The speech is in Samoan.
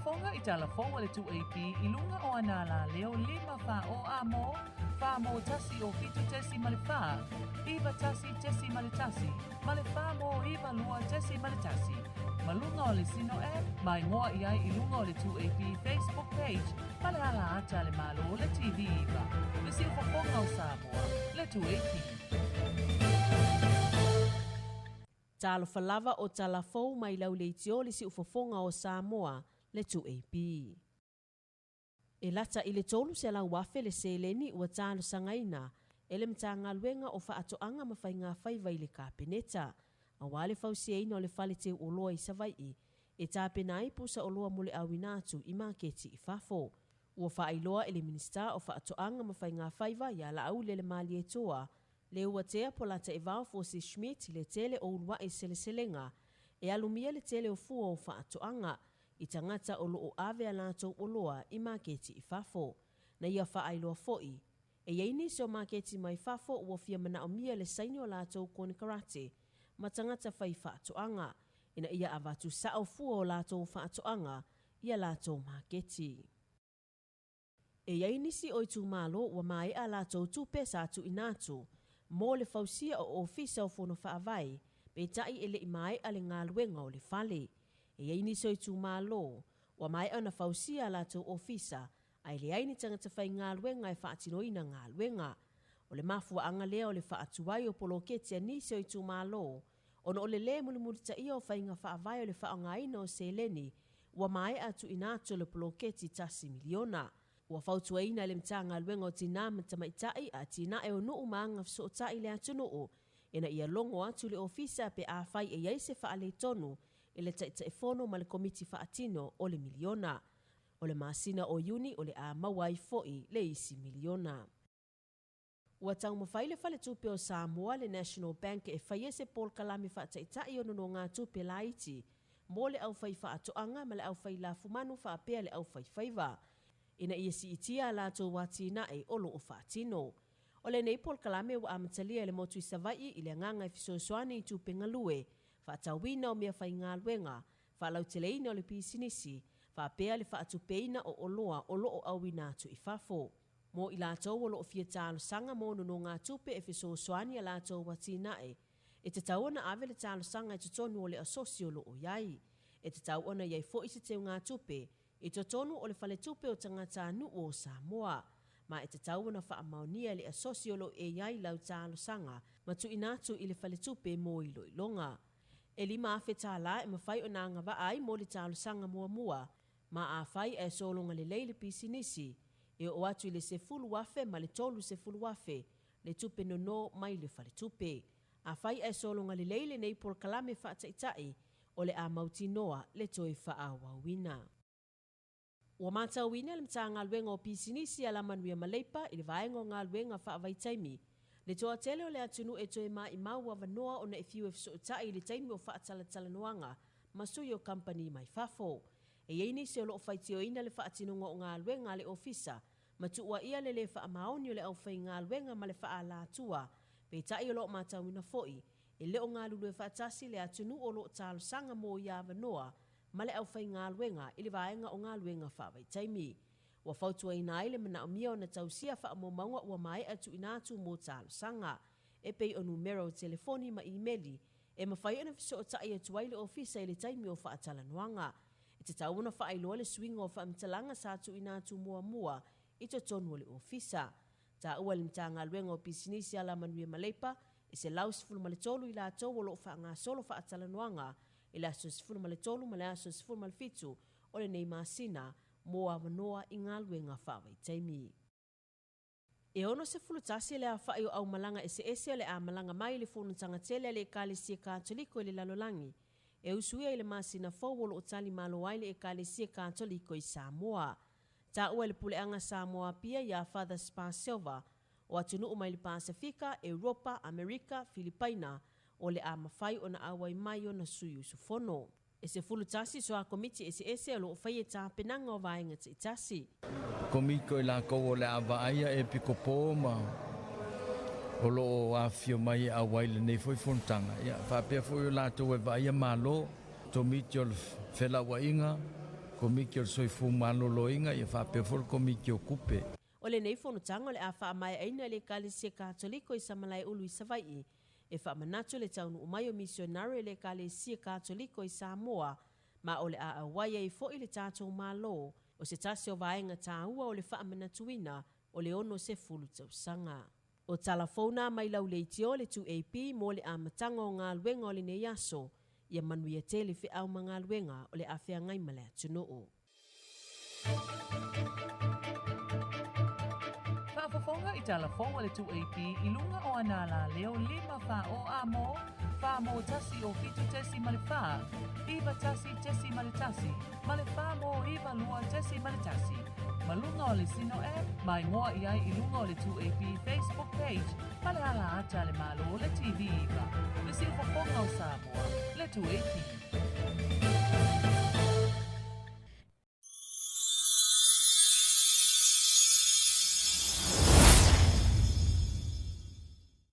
Fofoga i tala fou a le 2AP i luga o ana alaleo 5 4 o A mo, 4 mo 1 o 7.4, 9 1.1, ma le 4 mo 9 2.1. Ma luga o le Sino App, ma igoa i ai i luga o le 2AP Facebook page ma le ala ata a le Malo le TV 9. Le siufofoga o Samoa, le 2AP. Talofa lava o tala fou mai lau leitio le siufofoga o Samoa, le 2AP. E lata i le 300,000 le seleni ua talosagaina e le Matagaluega o Faatoaga ma Faigafaiva i le Kapeneta, aua le fausiaina o le fale teu oloa i Savai'i e tapena ai pusa oloa mo le auina atu i maketi i fafo. Ua faailoa e le Minisita o Faatoaga ma Faigafaiva ia Laaulialemalietoa Leuatea Polataivao Fosi Schmidt le tele o uluai seleselega e alumia le tele o fua o faatoaga i tagata o lo o ave a latou oloa i maketi i fafo. Na ia faailoa foi, e i ai nisi o maketi mai fafo ua fia manaomia le saini o latou konekarate ma tagata fai faatoaga ina ia avatu sao fua o latou faatoaga i a latou maketi. E i ai nisi o itumalo ua maea a latou tupe sa tuuina atu mo le fausia o ofisa o fono faavae, peitai e le i maea le galuega o le fale. E i ai nisi o itumalo ua maea ona fausia a latou ofisa ae leai ni tagata faigaluega e faatinoina galuega. O le mafuaaga lea o le faatuai o poloketi a nisi o itumalo ona o le lē mulimulitaia o faiga faavae o le faaaogaina o seleni ua maea tuuina atu o le poloketi tasi miliona. Ua fautuaina e le Matagaluega o Tinā ma Tamaitai a Atinae o Nuu ma Agafesootai le atunuu ina ia logo atu i le ofisa pe afai e i ai se faaletonu i le Taitaifono ma le Komiti Faatino o le miliona. O le masina o Iuni o le a maua ai foi le isi miliona. Ua taumafai le Faletupe o Samoa, le National Bank, e faia se polokalame faataitai o nonogatupe laiti mo le aufaifaatoaga ma le aufailafumanu faapea le aufaifaiva ina ia siitia a latou atinae o lo o faatino. O lenei polokalame ua amatalia e le motu i Savaii i le agaga e fesoasoani i tupe galue, faatauina o mea faigaluega, faalauteleina o le pisinisi, faapea le faatupeina o oloa o lo o auina atu i fafo. Mo i latou o lo o fia talosaga mo nonogatupe e fesoasoani a latou atinae, e tatau ona ave le talosaga i totonu o le asosi o lo o i ai. E tatau ona i ai foi se teugatupe i totonu o le Faletupe o Tagatanuu o Samoa. Ma e tatau ona faamaonia e le asosi o lo o i ai lau talosaga ma tuuina atu i le Faletupe mo iloiloga. E $5,000 e mafai ona agavaa ai mo le talosaga muamua, ma afai ae sologa lelei le pisinisi, e oo atu i le $10,000 ma le $30,000 le tupe nono mai le faletupe. Afai ae sologa lelei lenei polokalame faataitai, o le a mautinoa le toe faaauauina. Ua matauina e le Matagaluega o Pisinisi, Alamanuia ma Leipa i le vaega o galuega faavaitaimi le toatele o le atunuu e toe maimau avanoa ona e fiu e fesootai i le taimi o faatalatalanoaga ma sui o kamupani mai fafo. E i ai nisi o lo o faitioina le faatinoga o galuega a le ofisa ma tuuaia le lē faamaoni o le aufaigaluega ma le faaalatua, peitai o lo o matauina foi e le o galulue faatasi le atunuu o lo o talosaga mo ia avanoa ma le aufaigaluega i le vaega o galuega faavaitaimi. Ua fautuaina ai le manaomia ona tausia faamaumauga ua maea tuuina atu mo talosaga, e pei o numera o telefoni ma imeli e mafai ona fesootai atu ai le ofisa i le taimi o faatalanoaga. E tatau ona faailoa le suiga o faamatalaga sa tuuina atu muamua i totonu o le ofisa. Taua e le Matagaluega o Pisinisi, Alamanuia ma Leipa, e 113 i latou o lo o faagasolo faatalanoaga i le aso 13 ma le aso 17 o lenei masina mo avanoa i galuega faavaitaimi. E 61 le aofai o aumalaga eseese o le a malaga mai i le fonotaga tele a le Ekalesia Katoliko i le lalolagi e usuia i le masina fou o lo o tali malo ai le Ekalesia Katoliko i Samoa. Taua e le Puleaga Samoa Apia ia Father Spa Silva o atunuu mai le Pasefika, Europa, Amerika, Filipaina o le a mafai ona auai mai ona sui usufono. E 11 soa komiti eseese o lo o faia tapenaga o vaega taitasi. Komiti o i latou o le a vaaia epikopo ma o lo o afifio mai e auai i lenei foi fonotaga, ia, faapea foi o latou e vaaia Malo, Komiti o le Felauaiga, Komiti o le Soifua Maloloina ia faapea foi le Komiti o Tupe. O lenei fonotaga o le a faamaeaina e le Ekalesia Katoliko i Samalaeulu i Savaii e faamanatu le taunuu mai o misionare a le Ekalesia Katoliko i Samoa ma o le a auai ai foi le tatou Malo o se tasi o vaega taua o le faamanatuina o le 60 tausaga. O tala fou na mai lau leitio le 2AP mo le amataga o galuega o lenei aso, ia manuia tele feau ma galuega o le a feagai ma le atunuu. Faafofoga i tala fou a le 2AP i luga o ana alaleo 5 4 o A mo, 4 mo 1 o 7.4, 9 1.1, ma le 4 mo 9 2.1. Ma luga o le Sino app, ma igoa i ai i luga o le 2AP Facebook page ma le ala ata a le Malo le TV 9. Le siufofoga o Samoa, le 2AP.